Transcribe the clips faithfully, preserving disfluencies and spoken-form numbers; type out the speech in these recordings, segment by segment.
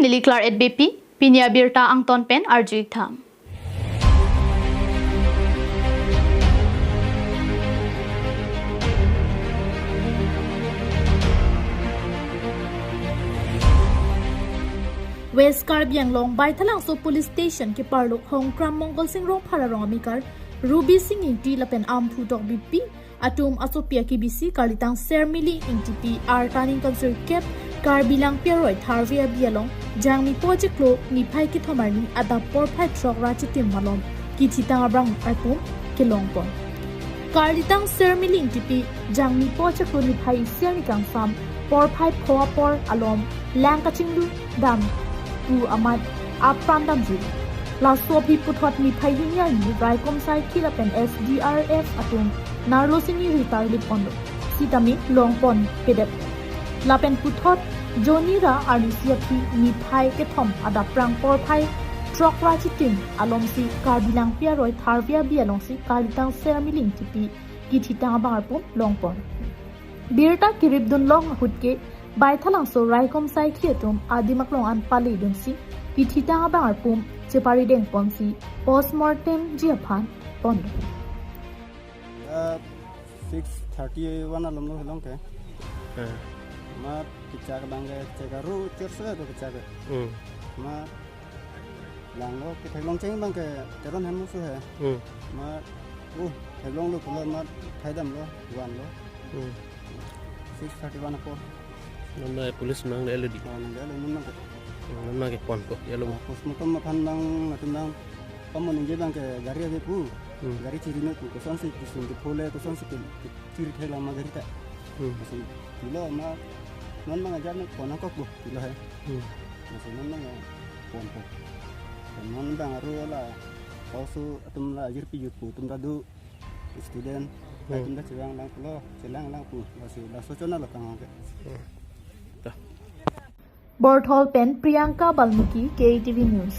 Neli Claret Beypi, pini abirta angton pen arju-ik tha. West Karbi Anglong Baithalangso Police Station keparlo Hongkram Mongolsing Rongphar arong amekar Ruby Sing Ingti lapen Amphu Tokbipi atum asopi akebisi karlitang Sermili Ingtipi arta ningkan sirkep Karbi Langpi aroi Tharve Abi along Jangmipo achiklo niphai kethom arni adap porphai throk ra chitim malom kithitang abang arpum kelongpon. Karlitang Sermili Ingtipi Jangmipo achiklo niphai isi arni kangsam porphai pho apor alom lang kachinglu dam pu amat apran damji. Laso aphi puthot niphai hini arni Raikom Saikhi lapen S D R F atum narlo sini ritar lipon lo. Sitame longpon pedet. Lapen puthot jonni ra arnisi aphi niphai kethom adap prang porphai throk ra chitim alomsi Karbi Langpi aroi Tharve Abi alongsi karlitang Sermili Ingtipi kithitang abang arpum longpon. Birta kirip dun long ahut ke Baithalangso Raikom Saikhi atum adim aklong an pale dunsi kithitang abang arpum chepari dengponsi postmortem ji aphan pon. Ya, six thirty one alom lo helong ke. Eh. Mat kechak abang ke chek aru cherso ya to kechak ke. Hmm. Mat langlo ke theklong cheng abang ke Teron Hemmusu he. Hmm. Mat uh theklong lo pulo mat thaidam lo wan lo. Hmm. Six thirty one ako. Non ma police nang le lodi. Oh, nang le non ma ke. Non ma ke pon ko ya lo. Ah, postmortem aphan bang atum bang pamon ningje bang ke gari ave pu. Hmm. Gari chiri no pu kosonsi kisung ke phole kosonsi ke chiri thela ma gari ta. Hmm. Kosonsi pilo ma non ma ajar no pon ko pu pilo he. Hmm. Kosonsi non ma pon ko. Non bang aru la kausu atum la ajir pi yut pu atum ta do student. Hmm. Atum ta chelang lang pulo, chelang lang pu. Lasi laso chona lo kang ke. Hmm. Ta. Borthol pen Priyanka Balmiki, K A T V News.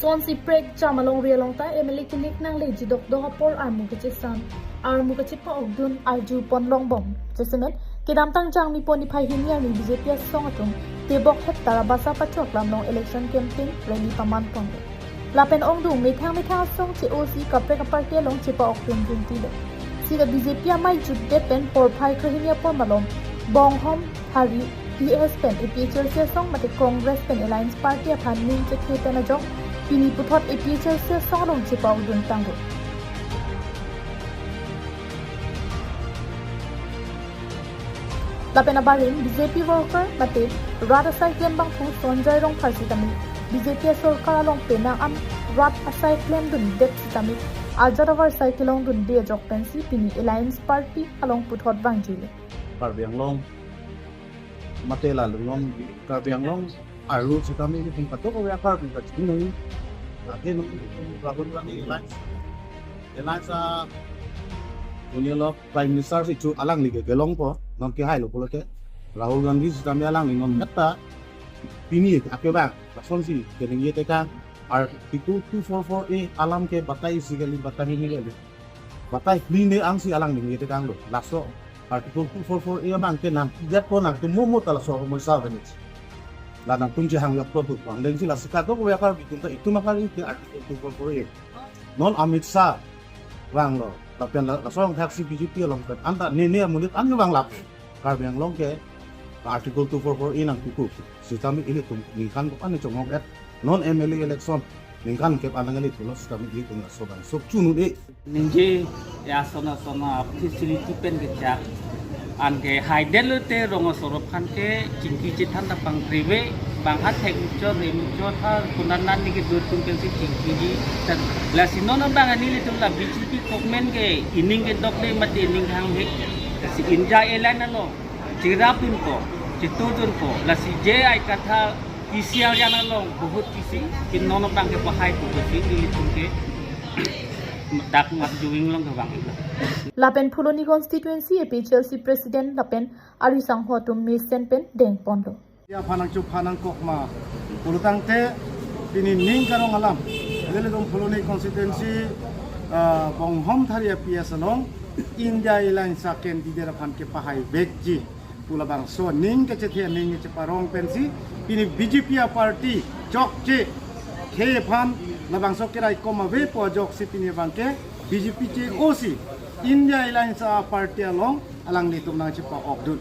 Sonsi prekjam alongri along ta M L A kilik nangleji dokdok apor armu kachesam, armu kachepa-okdun arju pon longbom. Jasemet kedamtang Jangmipo niphai hini arni B J P asong atum tebok hektar abasa pachok lam along election campaign rally paman ponlo. Lapen ongdung methang methang asong che-osi kaprek aparty along chepa-okdun jintilo. Sita B J P amei jutdet pen porphai krehini apor malom Bonghom, Hari, P S pen A P H L C asong mate Congress pen Alliance Party aphan ning chethe pen ajok pini puthot A P H L C asong along chepa-okdun tanglo. Lapen abarim B J P worker mate rat asai klem bangphu Sonjay Rongphar sitame B J P sorkar along penang an rat asai klemdundet sitame ajat avarsai kelongdunde ajok pensi pini Alliance Party along puthot vangjuile. Karbi Anglong mate la lungnon Karbi Anglong aru sitame ni tingkat to ya Karbi ka chini nung. Lagi nung Rahul Gandhi Alliance. Alliance a punya lo Prime Minister si chu alangli ke kelongpo, non kehailo pulote Rahul Gandhi sitame alangli non metta pini akebang lasonsi keningje tekang Article two four four A alam ke batai isi kali, batai hini kali. Batai hini ne angsi alang ningje tekanglo. Laso Article two four four A abang ke nangkejatpo nangtum mo mo ta laso mo sa bani. La nangtum chehang yok pro tu. Bang dengsi lasi kadokave akar bitum ta itum akar ke Article two four four A. Non Amit Shah vanglo. Lapen la, laso angthak si B J P along pen. Anta ne ne amonit an vang lap. Karbi Anglong ke Article two four four A nangpupu sitame ilitum ningkan ko-an chonghong et non M L A election ningkan kep anang ilitum lo sitame ilitum laso abang sok chunun e. Ningje ya sona sona facility pen kechak. Anke haidet lote rong asor aphan ke chingki chethan ta pangkrive bang ha thek muchot re muchot ha kunanan ni kedur tum pensi chingkiji. Lasi non abang ani ilitum la B J P government ke ining kedok le mati ining hang he. Si India Airline along chirapdun ko, chitudun ko, lasi J I Kathar P C R jan along bahut isi, pin non abang ke pahai ko si ilitum ke dak mat juing long ke bang ilo. Lapen Phuloni constituency A P H L C president lapen ari sangho atum mesen pen dengponlo. Ya phanang chu phanang kok ma pulotangte pini ning karong alam. Lele dong Phuloni constituency, ah, Bonghom Thari a P S along India Alliance a candidate aphan kepahai vekji pu labangso ning kechethe ning kecheparong pensi pini B J P a party chokche khei aphan labangso keraikom avepo ajoksi pini abangke B J P che-osi India Alliance a party along alanglitum nangchepa-okdun.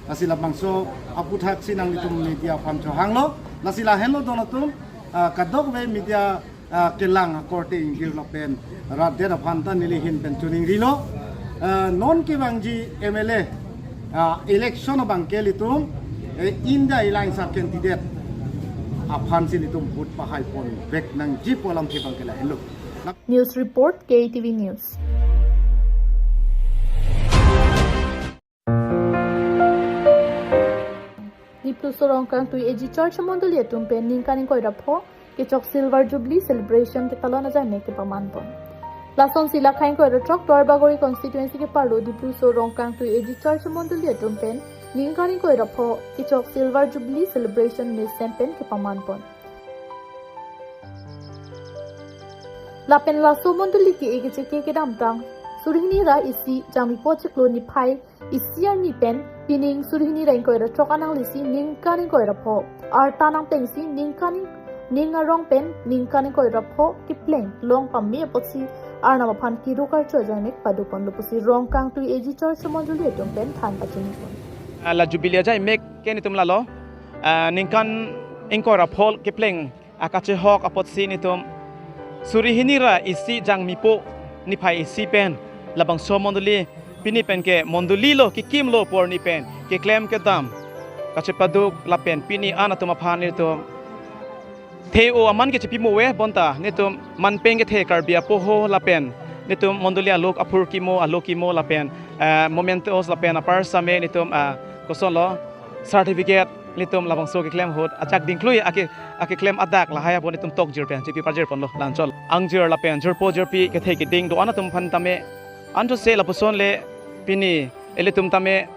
Lasi labangso aputhaksi nanglitum media aphan chohanglo. Lasi lahenlo don atum, ah, kadokave media, ah, kelang akorte ingjir lapen rat det aphan ta neli ahin pen choningrilo. Ah, non kevangji M L A, ah, election abangke ilitum, eh, India Alliance a candidate aphansi ilitum vote pahai ponvek nangji pu alam kevang ke lahenlo. News report, K T V News. Dipluso Rongkangtui A G Church mondoli atum pen ningkan ingkoi ra pho kechok Silver Jubilee celebration ketalon ajai mek kepamanpon. Lasonsi lakhai ingkoi ra throk Duarbagori constituency keparlo Dipluso Rongkangtui A G Church mondoli atum pen ningkan ingkoi ra pho kechok Silver Jubilee celebration mesen pen kepamanpon. Lapen laso mondoli ke-e kecheke kedamtang suri hini ra isi Jangmipo chiklo niphai isi arni pen pining suri hini ra ingkoi ra throk ananglisi ningkan ingkoi ra pho arta nangpengsi ningkan ing-, ning arong pen ningkan ingkoi ra pho kepleng long pame apotsi Arnam aphan kiru karcho ajai mek padoponlo pusi Rongkangtui A G Church mondoli atum pen than pachunipon. Ah, la Jubilee ajai mek ke netum lalo, ah, ningkan ingkoi ra pho kepleng akachehok apotsi netum suri hini ra isi Jangmipo niphai isi pen labangso mondoli pini pen ke mondoli lo kekimlo pu arni pen keklem kedam kachepaduk lapen pini an atum aphan netum the-o aman kechepimo ave bonta netum manpeng kethe Karbi apoho lapen netum mondoli alo aphurkimo alo kimo lapen, eh, mementos lapen apar same netum, eh, kosonlo certificate netum labangso keklem ahut ajak dingklui ake, akeklem adak lahai apot netum tokjir pen chepi pajirponlo lanchot. Angjir lapen jirpo jirpi kethe keding do-an atum aphan tame anchotse lapuson le pini ilitum tame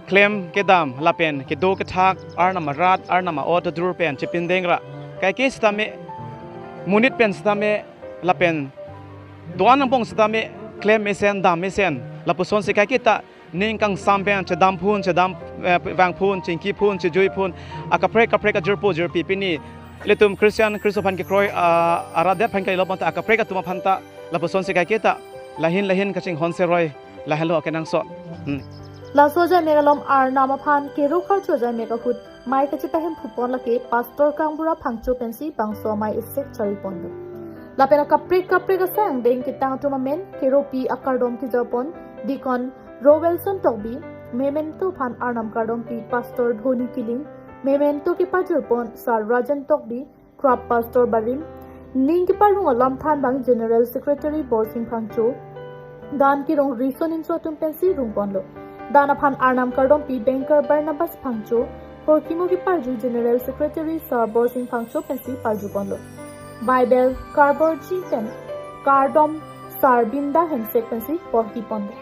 klem kedam lapen kedo kethak Arnam arat Arnam a-ot adur pen chepindeng ra kaike sitame monit pen sitame lapen do-an angbong sitame klem mesen dam mesen lapusonsi kaiketa ning kangsam pen chedam phun, chedam, eh, vang phun, chingki phun, chejui phun, akaprek kaprek ajirpo jirpi pini ilitum Christian Khristo aphan kekroi, ah, arat det aphan kalilo bonta akaprek atum aphan ta lapusonsi kaiketa lahin lahin kachinghon seroi lahenlo akenangsot. Hmm. Laso ajai mek alom Arnam aphan kiru karcho ajai mek ahut mei kachepahemphupon lake Pastor Kangbura Phangcho pensi bangso amei esek chariponlo. Lapen akaprek kaprek asai angdeng ketang atum amen keropi akardom kejapon Deacon Rowelson Tokbi, memento aphan Arnam kardompi Pastor Dhoni Killing, memento kepajirpon Sir Rajan Tokbi, Krap Pastor Barim, ning keparong alam thanbang General Secretary Borsing Phangcho, dan kerong riso nimso atum pensi rungponlo. Dan aphan Arnam kardompi Banker Barnabas Phangcho, porkimo keparju General Secretary Sir Borsing Phangcho pensi parjuponlo. Bible karborji pen kardom Sir Binda Hemsek pensi porhiponlo.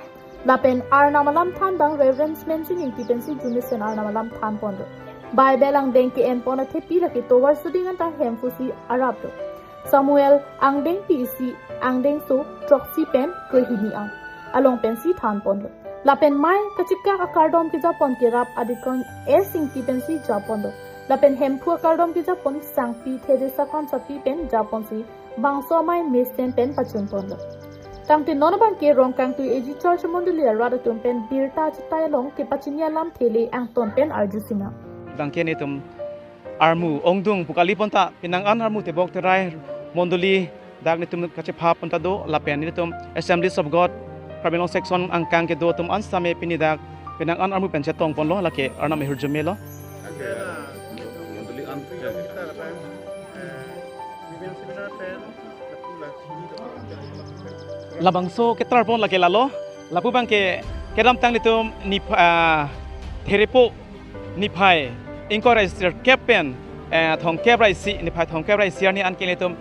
Lapen Arnam alam thanbang Reverend Menjing Ingti pensi arjumesen Arnam alam thanponlo. Bible angdeng ke-enpon athepi lake tovar suding anta Hemphu isi araplo. Samuel angdengpi isi angdengso throksi pen krehini an along pensi thanponlo. Lapen mei kachekak akardom kejapon kerap a-Deacon S Ingti pensi japonlo. Lapen Hemphu akardom kejapon sangpi Theresa Kronsapi pen japonsi bangso amei mesen pen pachunponlo. Tangte non abangke Rongkangtui A G Church Mondoli arat atum pen birta achetai along kepachini alamthe le angton pen arju sinang. Abangke netum armu ongdung pu kali pon ta penang an armu tebok terai mondoli dak netum kachepha pon ta do lapen netum Assemblies of God Karbi Anglong section angkang kedo atum an same pini dak penang an armu pen chetong ponlo, lake Arnam ahirjume lo. Labangso ketrar pon lake lalo, lapu abangke kedamtang netum nip-, ah, therepo niphai ingkoi ra isi kep pen, eh, thomkep ra isi, niphai thomkep ra isi arni anke netum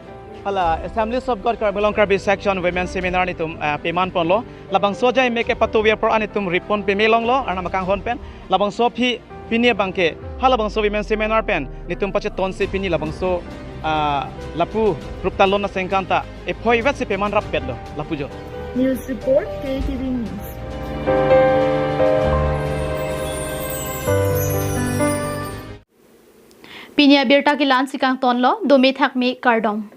hala Assemblies of God Karbi Anglong Karbi Section Women Seminar netum, eh, peman ponlo. Labangso ajai me kepatover apor an netum ripon peme longlo Arnam akanghon pen. Labangso aphi pini abangke halabangso Women Seminar pen netum pachetonsi pini labangso, ah, lapu ruptalon asengkan ta ephoi vetsi peman rappetlo lapu jo. News report, K T V News. Pini abirta ke la-ansi kangtonlo, dome thakme, kardom.